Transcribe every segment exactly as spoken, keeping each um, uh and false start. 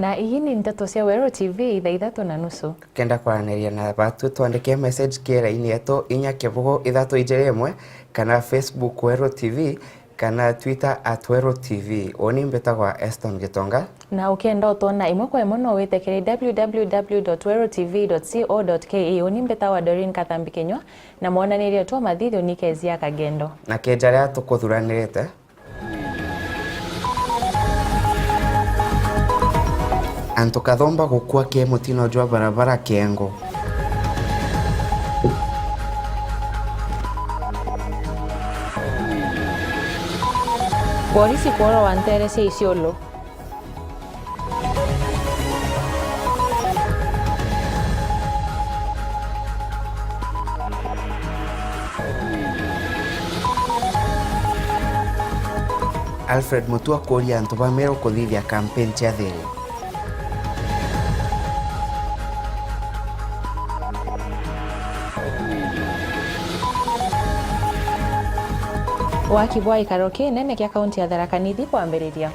Na ii ni nteto cia Weru T V, ithaa ithatu na nusu. Kenda kwaraniria na batwi, twandike message ki raini yetu inya kibugu ithatu ijiri imwe, kana Facebook Weru T V, kana Twitter at Weru T V. Uni mbitagwa Eston Gitonga. Na ukenda utwona imwe kwa imwe, no wite kiri w w w dot weru t v dot co dot k e. Uni mbitagwa Doreen Kathambi Kinyua, na mwonaniria wetu wa mathithio ni Kezia Kagendo. Na keja riria tukuthuranirite, antu kathomba gukua ki mutino jwa barabara Kengo. Borisi kworowa nteere cia Isiolo. Alfred Mutua kuuria antu ba Meru kuthithia kampeni cia thiiri. Waki bwa gikaro kinene kia kaunti ya Tharaka Nithi kwambiriria.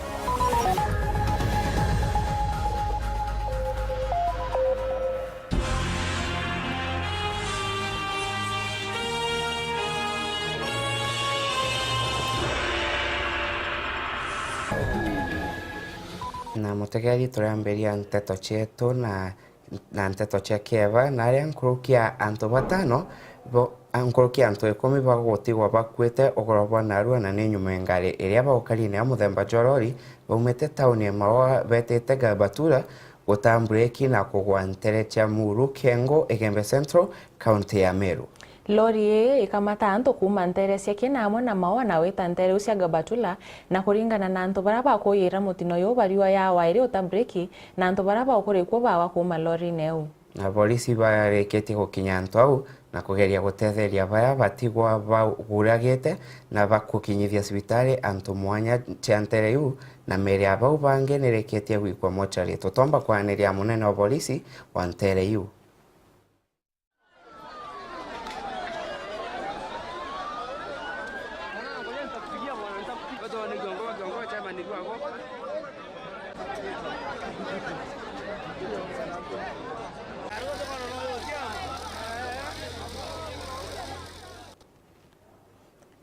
Na mutegeri, turiambiria nteto cietu na, na nteto cia kieba, na aria nkuruki ya antu batano bo, nkuruki ya antu ikumi bagutigwa bakuite ugoro bwa narua, na ni nyuma ya ngari iria baukarine ya muthemba jwa lori baumite tauni ya Maua betite Gabatura, gutamburiki na kugwa nteere cia Muru Kengo, Igembe Central, kaunti ya Meru. Lori ii ikamata antu kuuma nteere cia Kina amwe na Maua na wita nteere iu cia Gabatula, na kuringana na antu baria bakuuyira mutino uyu, bariua ya wairi utamburiki, na antu baria baukuri kuo bawa kuuma lorine iu. Na borisi barikitie gukinya antu au, na kugeria gutetheria baria batigwa baguragite na bakukinyithia cibitari antu mwanya cia nteere iu, na miiri ya bau bangi nirikitie gwikwa mochari. Tutomba kwaraniria munene wa borisi wa nteere iu.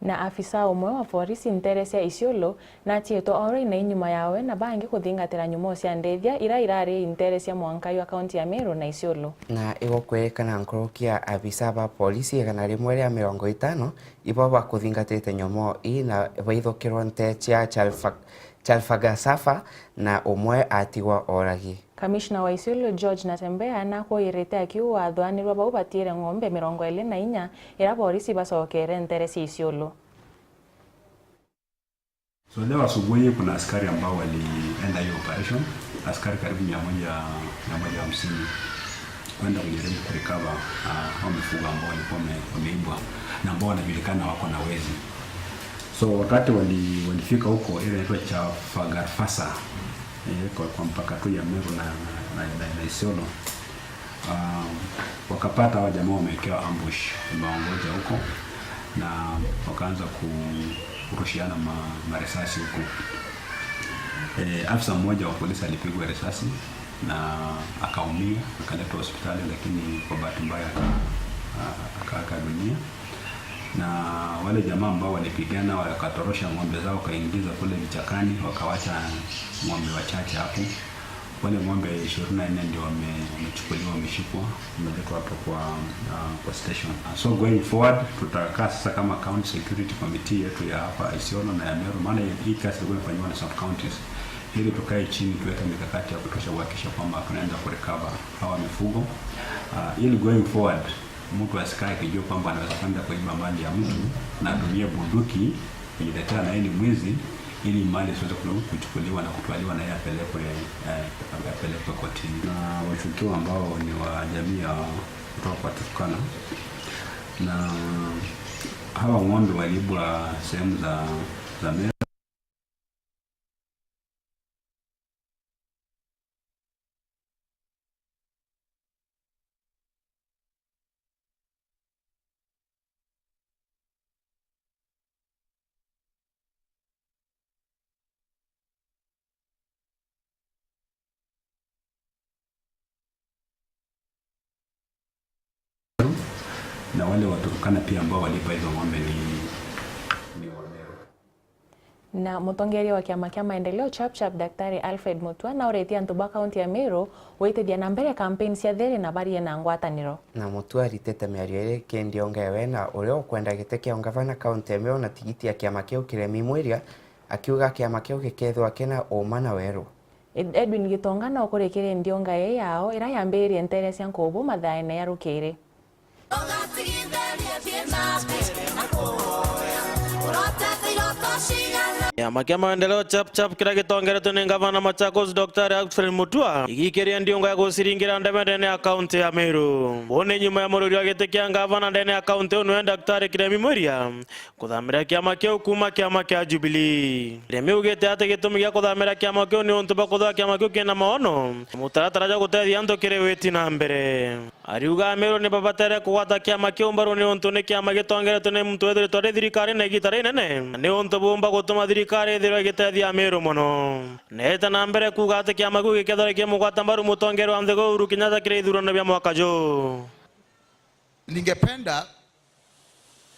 Na afisa umwe wa borisi nteere cia Isiolo naciitwe oorwe na inyuma yawe na bangi kuthingatira nyomoo cia ndithia ira irari nteere cia mwanka jwa kaunti ya Meru na Isiolo. Na igukwirikana nkuruki ya afisa ba borisi igana rimwe ria mirongo itano ibo bakuthingatite nyomoo ii na baithukirwe nteere cia Chalfa-, Chalfagasafa na umwe atigwa ooragi. Kamishna wa Isiolo George Natembeya nakuuyirite akiuga athwanirwa bau batiire ng'ombe mirongo iiri na inya iria borisi bacokere nteere cia Isiolo. So leo asubuhi kuna askari ambao walienda hiyo operation, askari karibu mia moja, mia moja hamsini, kwenda kujaribu kurecover, ah, hao mifugo ambao walikuwa wame-, wameibwa na ambao wanajulikana wako na wezi. So wakati wali-, walifika huko, ile inaitwa Chafagarfasa, eh, kwa, kwa mpaka tu ya Meru na, na, na, na Isiolo. Ah, wakapata hawa jamaa wamewekewa ambush, wamewangoja huko na wakaanza ku-, kurushiana ma-, marisasi huko. Eh, afisa mmoja wa polisi alipigwa risasi na akaumia, akaletwa hospitali, lakini kwa bahati mbaya aka-, a-, akaaga dunia. Na wale jamaa ambao walipigana wakatorosha ng'ombe zao, wakaingiza kule vichakani, wakawacha ng'ombe wachache hapo. Wale ng'ombe ishirini na nne ndio wame-, wamechukuliwa, wameshikwa, wameletwa hapo kwa, ah, kwa station. So going forward, tutakaa sasa kama county security committee yetu ya hapa Isiolo na ya Meru, maana hii, hii kazi ilikuwa inafanywa na sub counties, ili tukae chini, tuweke mikakati ya kutosha kuhakikisha kwamba tunaenda kurecover hawa mifugo. Ah, ili going forward, mtu asikae akijua kwamba anaweza kwenda kuiba mali ya mtu na atumie bunduki kujitetea na yeye ni mwizi, ili mali isiweze ku-, kuchukuliwa na kutwaliwa na yeye apelekwe, eh, apelekwe kotini. Na washukiwa ambao ni wa jamii ya kutoka kwa Turkana, na hawa ng'ombe waliibwa sehemu za, za Meru. Wale Waturkana pia ambao waliiba hizo ng'ombe ni, ni Wameru. Na mutongeria wa kiama kia Maendeleo Chap Chap, Daktari Alfred Mutua, nauritie antu ba kaunti ya Meru gwitithia na mbere kampeni cia thiri na barie na ngwataniro. Na Mutua aritite miario iri ki ndionga ewe na uria ukwenda giti kia ungavana kaunti ya Meru na tigiti ya kiama kiu Kiremi Mwiria, akiuga kiama kiu gikethirwa kina uma na weru. Ed-, Edwin Gitonga no kurikire ndionga ii yao ira yambiririe ntere cia nkubu mathaene ya rukiri. Kiama kia Maendeleo Chap Chap kiria gitongeretwe ni ngavana Machakos Daktari Alfred Mutua igikiria ndiunga ya guciringira ndebe ndene ya kaunti ya Meru. Uu ni nyuma ya mururi wa giti kia ngavana ndene ya kaunti uu niwe Daktari Kiremi Mwiria kuthamiria kiama kiu kuuma kiama kia Jubilee. Kiremi augite ati gitumi gia kuthamiria kiama kiu ni untu bwa kwithirwa kiama kiu kina maono, mutaratara jwa gutethia antu kiri witi na mbere. Ariuga Ameru ni babatere kugwata kiama kiu mbaru ni untu ni kiama gitongeretwe ni muntu withiritwe ari thirikarine igiita rinene, na ni untu bumba gutuma thirikari ithirwe igitethia Ameru mono. Neete na mbere kuuga ati kiama kiu gikethirwa gikimugwata mbaru mutongeria wa nthiguru Uhuru Kenyatta kiri ithurano bia mwaka juu. Ningependa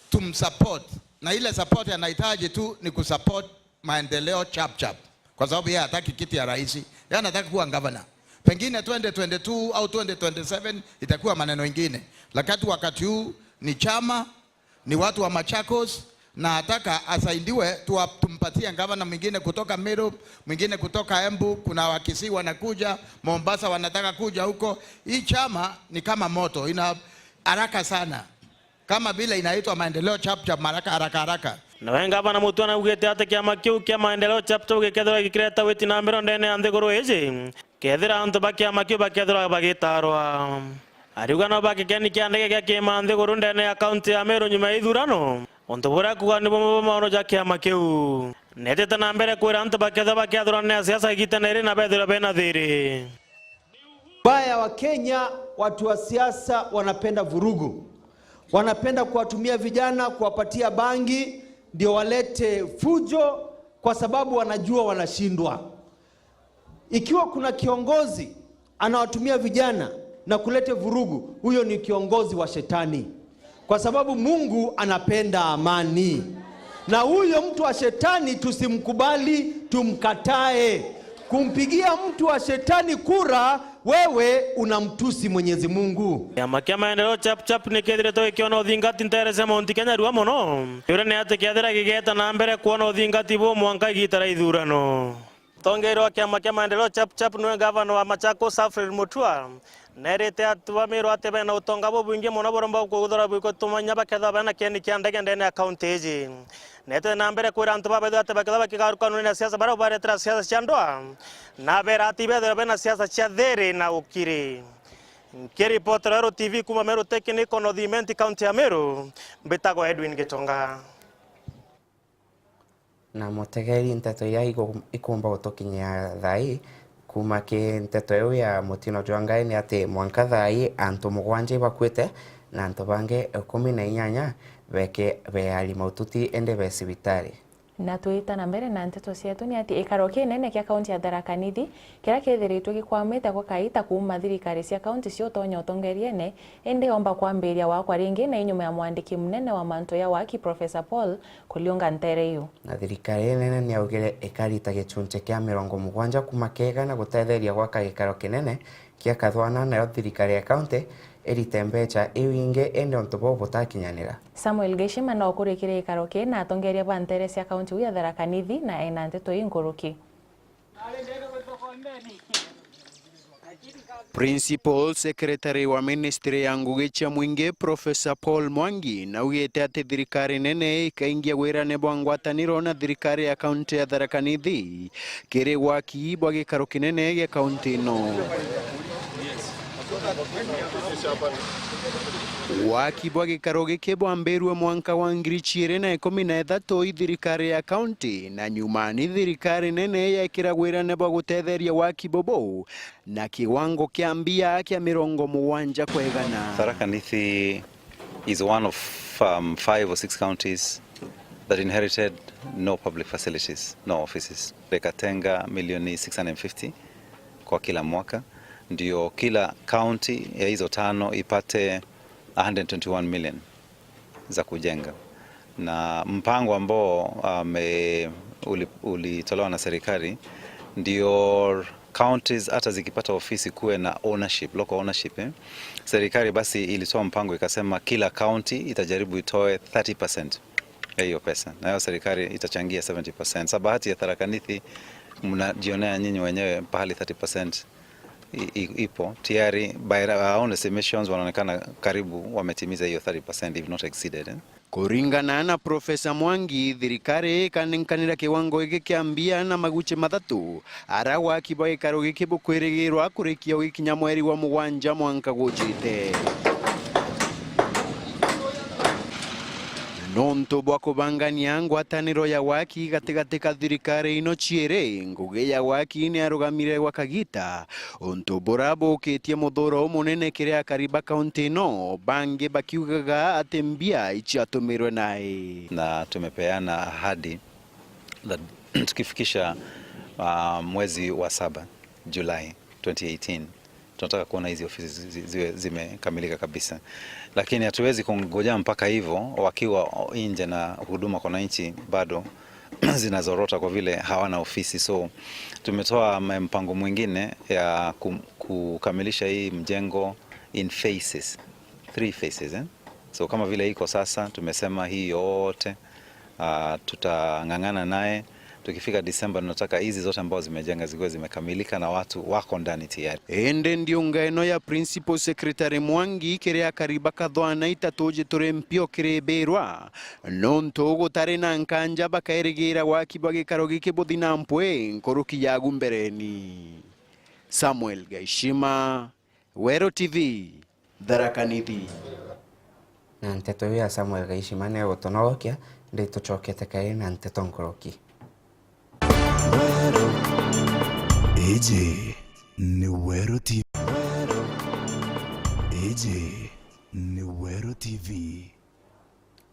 tumsupport, na ile support anahitaji tu ni kusupport Maendeleo Chap Chap, kwa sababu yeye hataki kiti ya rais, yeye anataka kuwa gavana. Pengine twenty twenty-two au twenty twenty-seven itakuwa maneno ingine, lakini wakati huu ni chama, ni watu wa Machakos, na nataka asaidiwe, tuwa-, tumpatie gavana mwingine kutoka Meru, mwingine kutoka Embu, kuna Wakisii wanakuja, Mombasa wanataka kuja huko. Hii chama ni kama moto, ina haraka sana. Kama vile inaitwa Maendeleo Chap Chap, haraka, haraka, haraka. Nawe ngavana Mutua naugite ati kiama kiu kia Maendeleo Chap Chap gikethirwa gikireta witi na mbere ndene ya nthiguru iji, kethira antu ba kiama kiu bakethirwa bagitarwa. Ariuga no bakikeni kia ndege gia kiima nthiguru ndene ya kaunti ya Meru nyuma ya ithurano, untu buria akuuga ni bumwe bwa maono ja kiama kiu. Neetite na mbere kwira antu bakethirwa bakiathurania siasa igiitene riri na bethirwe bena thiri. Baya wa Kenya, watu wa siasa wanapenda vurugu. Wanapenda kuwatumia vijana, kuwapatia bangi, ndio walete fujo, kwa sababu wanajua wanashindwa. Ikiwa kuna kiongozi anawatumia vijana na kulete vurugu, huyo ni kiongozi wa shetani. Kwa sababu Mungu anapenda amani. Na huyo mtu wa shetani tusimkubali, tumkatae. Kumpigia mtu wa shetani kura, wewe unamtusi Mwenyezi Mungu. Kiama kia Maendeleo Chap Chap ni kithiritwe gikiona uthingati nteere cia Mount Kenya rua mono. Kiuria ni ati kethira gigeta na mbere kuona uthingati buu mwanka igiita ria ithurano. Mutongeria wa kiama kia Maendeleo Chap Chap niwe gavana wa Machakos Alfred Mutua. Neerite ati ba Meru ati bena utonga bubwingi mono buromba kuthora bwikutuma inya bakethirwa bena kieni kia ndege ndene ya kaunti iji. Neetite na mbere kwira antu babethirwa ati bakethirwa bakigaruka nuni na siasa baria baretera siasa cia ndwaa, na beera ati bethirwa bena siasa cia thiri na ukiri. Nkiripotera Weru T V kuuma Meru Technical North Imenti, kaunti ya Meru, mbitagwa Edwin Gitonga. Na mutegeri, nteto iria igu-, ikumba gutukinyia thaa ii kuuma ki nteto iu ya Mutino jwa Ngai ni ati mwanka thaa ii antu mugwanja ibakuite na antu bangi ikumi na inyanya beke-, beari maututi indi be cibitari. Na twita na mbere na nteto cietu ni ati gikaro kinene kia kaunti ya Tharaka Nithi kiria kithiritwe gikwamite gwa kaita kuuma thirikari cia kaunti cia utonya utongeriene, indi omba kwambiria gwakwa ringi na inyuma ya mwandiki munene wa mantu ya waki Professor Paul Kuliunga nteere iu. Na thirikari inene niaugire ikarita gicunci kia mirongo mugwanja kuuma kia igana gutetheria gwaka gikaro kinene kia Kathwana, nayo thirikari ya kaunti irite mbecha iu ingi, indi untu buu butakinyanira. Samuel Geshima no ukurikire gikaro kii na atongeria ba nteere cia kaunti iu ya Tharaka Nithi na ena nteto inkuruki. Principal Secretary wa Ministry ya Ngugi cia Mwingi, Professor Paul Mwangi, naugite ati thirikari nene ikaingia wirane bwa ngwataniro na thirikari ya kaunti ya Tharaka Nithi kiri waki bwa gikaro kinene gia kaunti ino. Waki bwa gikaro giki bwambirue mwanka wa ngiri ciiri na ikumi na ithatu i thirikari ya kaunti, na nyuma ni thirikari nene yekira wirane bwa gutetheria waki bubu na kiwango kia mbia kia mirongo mugwanja kwa igana. Tharaka Nithi is one of, um, five or six counties that inherited no public facilities, no offices. Ikatenga milioni six hundred fifty kwa kila mwaka, ndio kila county ya hizo tano ipate a hundred twenty-one million. za kujenga. Na mpango ambao, um, eh, uli-, ulitolewa na serikali ndio counties hata zikipata ofisi kuwe na ownership, local ownership, eh. Serikali basi ilitoa mpango ikasema kila county itajaribu itoe thirty percent ya hiyo pesa, na hiyo serikali itachangia seventy percent. Sa bahati ya Tharaka Nithi, mnajionea nyinyi wenyewe pahali thirty percent i-, i-, ipo tayari. By our own estimations, wanaonekana karibu wametimiza hiyo thirty percent, if not exceeded, eh. Kuringana na Profesa Mwangi, thirikari ikanenkanira kiwango giki kia mbia na maguchi mathatu, ara waki bwa gikaro giki bukwirigirwa kurikia ugikinya mweri wa mugwanja mwanka gujite. Nontu bwa kubangania ngwataniro ya waki gatigati ka thirikari ino ciiri, ngugi ya waki ni yarugamire gwa kagita, untu bura bukitie muthuro umunene kiri akari ba kaunti ino, bangi bakiugaga ati mbia iciatumirwe nai. Na tumepeana ahadi that tukifikisha, ah, mwezi wa saba, July twenty eighteen, tunataka kuona hizi ofisi zi-, zi-, ziwe zimekamilika kabisa, lakini hatuwezi kungojea mpaka hivyo wakiwa nje na huduma kwa wananchi bado zinazorota kwa vile hawana ofisi. So tumetoa m-, mpango mwingine ya kum-, kukamilisha hii mjengo in phases, three phases, eh? So kama vile iko sasa, tumesema hii yote, ah, tutang'ang'ana naye. Tukifika Disemba, tunataka hizi zote ambazo zimejenga zikuwe zimekamilika na watu wako ndani tayari. Indi ndiunga ino ya Principal Secretary Mwangi kiri akari ba Kathwana itatuji turi mpio kiribirwa, nontu gutari na nkanja bakairigira waki bwa gikaro giki buthi na mpwi nkuruki yagu mbereni. Samuel Gaishima, Weru T V, Tharaka Nithi. Na nteto iu ya Samuel Gaishima ni igutunogokia, ndi tucokete kairi na nteto nkuruki. Iji ni Weru T V. Iji ni Weru T V.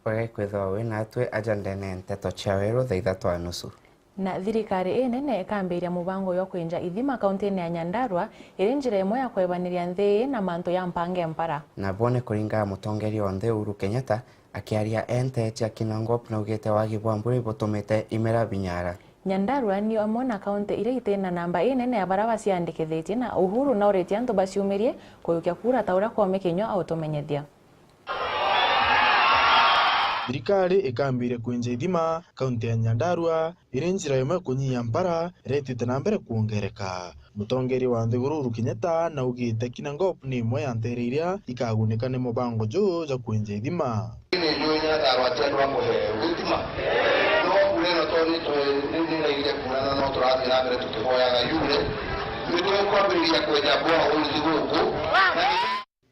Wega ikwithwa wi natwe aja ndene ya nteto cia Weru thaa ithatu na nusu. Na thirikari inene ikambiria mubango jwa kwinja ithima kauntine ya Nyandarua, iri njira imwe ya kwebaniria nthi ii na mantu ja mpanga e mpara. Na bwone kuringana mutongeria wa nthi Uhuru Kenyatta akiaria e nte cia Kinangop naugite wagi bwa mbura ibutumite imera binyara. Nyandarua ni amwe na kaunti iria iti na namba inene ya baria baciandikithitie, na Uhuru nauritie antu baciumirie kuyukia kura ta uria Koome Kinyua autumenyethia. Thirikari ikambiria kwinja ithima kaunti ya Nyandarua, iri njira imwe kunyia mpara iria itite na mbere kwongereka. Mutongeria wa nthiguru Uhuru Kenyatta naugite Kinangop ni imwe ya ntere iria ikagunika ni mubango juu jwa kwinja ithima. Ni njui Nyandarua atiandwa kuheo gitima. No kura ino toni twi-, ni, ni raigire kura na no turathii na mbere tukiboyaga yure. Ni tukwambiriria kwenja boreholes guku.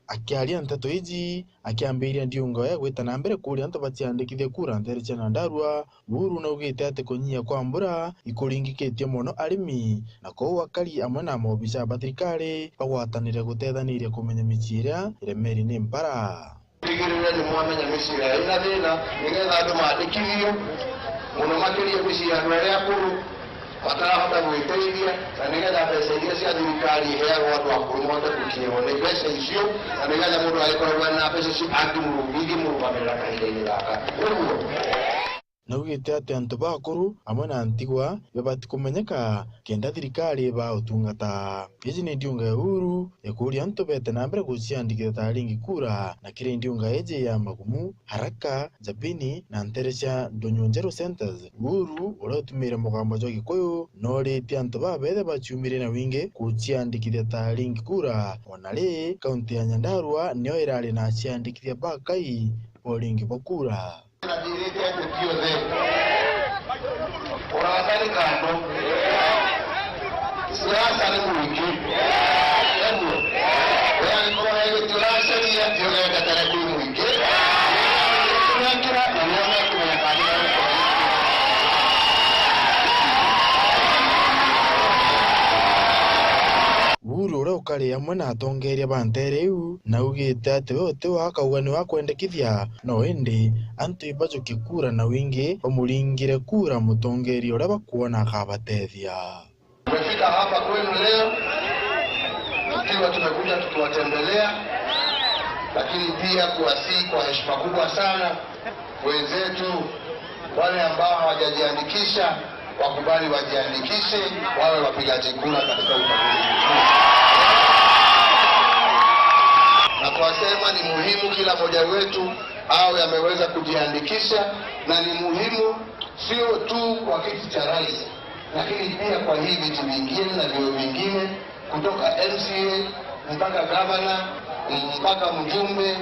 Akiaria nteto iji, akiambiria ndiunga ya gwita na mbere kuria antu baciandikithie kura ntere cia Nyandarua, Uhuru naugite ati kunyia kwa mbura ikuringikitie mono arimi, na kou akari amwe na maobisa ba thirikari bagwatanire gutethaniria kumenya micii iria iremeri ni mpara. Tigirire ni mwamenya micii iria ina thina, nigetha andu mandikithio, mono makiria micii ya andu aria akuru. Batarahota gwiteithia, na nigetha mbeca iria cia thirikari iheagwo andu akuru mote gukirwa ni mbeca icio, na nigetha mundu agikoragwo ena mbeca icio angimuru-, ingimurungamirira kahinda-ini gaka. Uguo. Naugite ati antu bakuru amwe na ntigwa ibati kumenyeka kenda thirikari ibaa utungata. Iji ni ndiunga ya Uhuru ikuria antu bete na mbere guciandikithia ta aringi kura, na kiri ndiunga iji ya magumu, haraka, Njabini na ntere cia Ndonyo Njeru Centres, Uhuru, uria utumire mugambo jwa Gikuyu, nooritie antu babethe baciumire na wingi kuciandikithia ta aringi kura. Ona ri, kaunti ya Nyandarua nio irari na aciandikithia bakai ba uringi bwa kura. Nathirite antu ciothe. Urata ni kando. Siasa ni muingi. Eguo. Wea angĩkorwo he gĩtĩ ũracaria, thiĩ ũgetetera kwĩ mũingĩ. Ũgekĩra, na nĩo mekũmenya kana nĩ Uhuru ũrĩa ũkarĩ amwe na atongeria ba nteere iu, na augĩte atĩ we ũtĩ wa akauga nĩ wa kwendekithia, no ĩndĩ antu ibajũkie kura na wingĩ bamũringĩre kura mũtongeria ũrĩa bakuona akabateethia. Tumefika hapa kwenu leo, tukiwa tumekuja tukiwatembelea, lakini pia kuwasihi kwa heshima kubwa sana, Wenzetu wale ambao hawajajiandikisha wakubali wajiandikishe, wawe wapigaji kura katika uchaguzi mkuu. Na twasema ni muhimu kila mmoja wetu awe ameweza kujiandikisha, na ni muhimu sio tu kwa kiti cha rais, lakini pia kwa hii viti vingine na vyeo vingine, kutoka M C A mpaka gavana, mpaka mjumbe.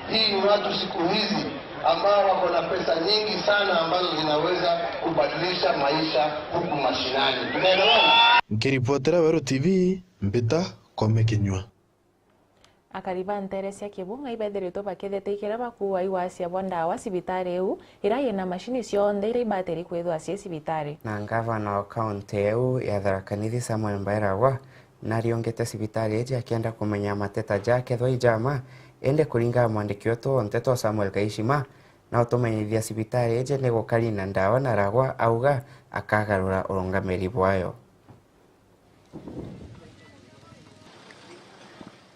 Hii ni watu siku hizi ambao wako na pesa nyingi sana ambazo zinaweza kubadilisha maisha huku mashinani. Tunaelewana? Nkiripotera Weru T V, mbita Kome Kinyua. Akari ba nteere cia Kibung'a ibethiritwe bakethete ikira bakuua igwacia bwa ndawa cibitari iu, ira yina macini cionthe ira ibatiri kwithwa cii cibitari. Na ngavana wa kaunti iu ya Tharaka Nithi, Samuel Mbairagwa, nariungite cibitari iji akienda kumenya mateta ja kethwa ijama, indi kuringana na mwandiki wetu wa nteto Samuel Gaishima, na utumenyithia cibitari iji ni gukari na ndawa, na Ragwa auga akagarura urungamiri bwayo.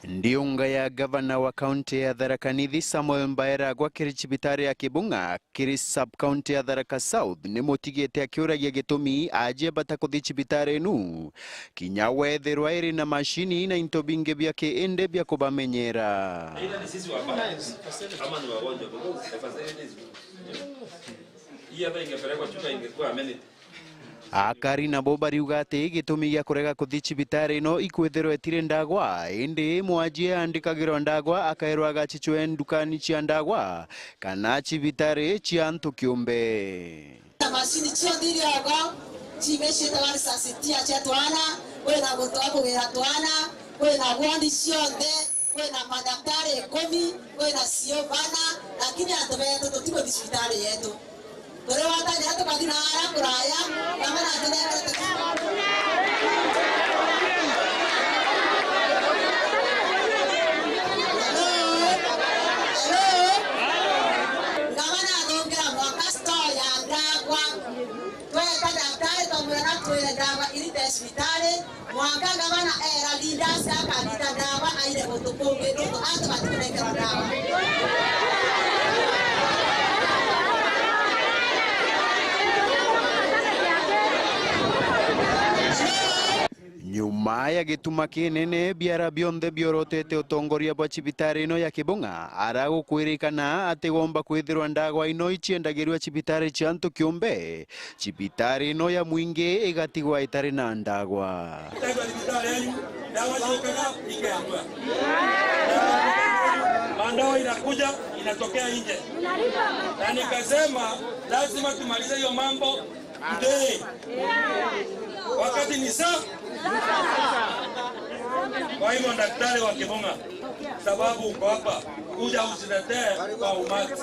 Ndiunga ya gavana wa kaunti ya Tharaka Nithi, Samuel Mbairagwa, kiri cibitari ya Kibung'a, kiri sub-county ya Tharaka South, ni mutigite akiuragia gitumi aajia bata kuthi cibitari inu, kinya wethirwa iri na macini na into bingi bia kiindi bia kubamenyera. Either ni sisi wa hapa, ama ni wagonjwa, because the facility is good. Hii hata ingepelekwa Chuka ingekuwa amenity. Akari nabo bariuga ati gitumi gia kurega kuthi cibitari ino ikwithirwa itiri ndagwa, indi mwajie andikagirwa ndagwa akairwa agacicwe ndukani cia ndagwa kana cibitari cia antu kiumbe. Macini cionthe iri ogo cimecite wari cacitia cia twana, kwina muntu wa kugira twana, kwina wodi cionthe, kwina madaktari ikumi, kwina cio bana, lakini antu betu tutikuthi cibitari yetu. Turi watangira tukathi na ara kuraya, ngavana atunekerete ki? Hello? Hello? Ngavana athungira mwaka store ya ndagwa. Tweta daktari twamwira natwire ndagwa irite cibitari. Mwanka ngavana era leaders akathitha ndawa aire guntu kungi nuntu antu batikunenkerwa ndawa. Nyuma ya gituma kinene, biara bionthe biorotete utongoria bwa cibitari ino ya Kibung'a, ara gukwirikana atigomba kwithirwa ndawa ino iciendagirua cibitari cia antu kiumbe. Cibitari ino ya mwingi igatigwa itari na ndagwa. Itagwa cibitari yenyu, ndawa ciukaga ikendwa. Mandawa inakuja, inatokea nje. Na nikasema, lazima tumalize hiyo mambo today. Wakati ni sa-, kwa hivyo, daktari wa Kibung'a, sababu uko hapa, kuja usitetee kwa umati.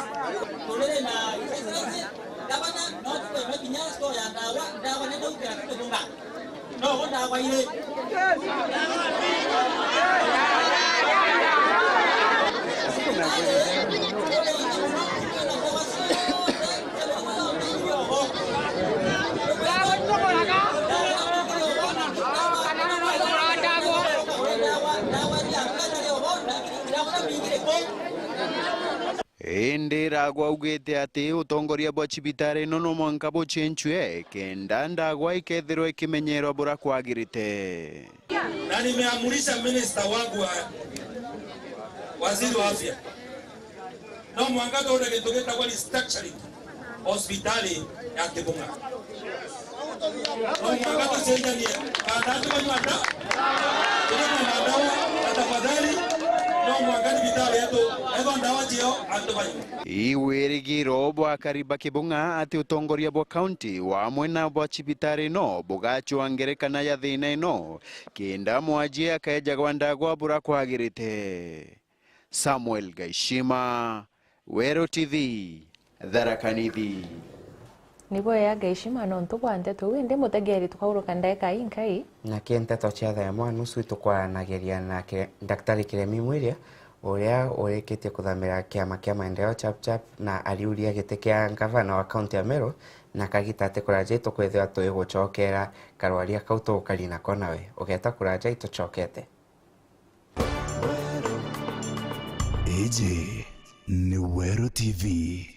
Gavana, no tukwenda kinya store ya ndawa, ndawa nenda ukira Kibung'a. No, ndawa ire. Indi Ragwa augite ati utongoria bwa cibitari ino no mwanka bucenjue kenda ndagwa ikethirwa ikimenyerwa bura kwagirite. Na nimeamurisha minister wangu wa, waziri wa afya, no mwanka tuone gintu gitagwa restructuring hospitali ya Kibung'a. No mwanka tucenjanie, kana antu banyua ndawa, tunywe na ndawa, na tafadhali, no mwanka cibitari yetu, ethwa ndawa cio, antu banywe. Iwirigiro bwa akari ba Kibung'a ati utongoria bwa kaunti wamwe na bwa cibitari ino bugacwa ngerekana ya thina ino, kenda mwajie akejagwa ndagwa bura kwagirite. Samuel Gaishima, Weru T V, Tharaka Nithi. Ni bwega Gaishima nontu bwa nteto iu, indi mutegeri tukauruka ndagika inkai? Na ki nteto cia thaa imwe nusu itukwanagiria na Kire-, Daktari Kiremi Mwiria, uria urikitie kuthamira kiama kia Maendeleo Chap Chap na ariuria giti kia ngavana wa kaunti ya Meru, na kagita ati kuraja itukwithirwa tuigucokera karwaria kau tugukari nako nawe. Ugeta kuraja itucokete. Iji ni Weru T V.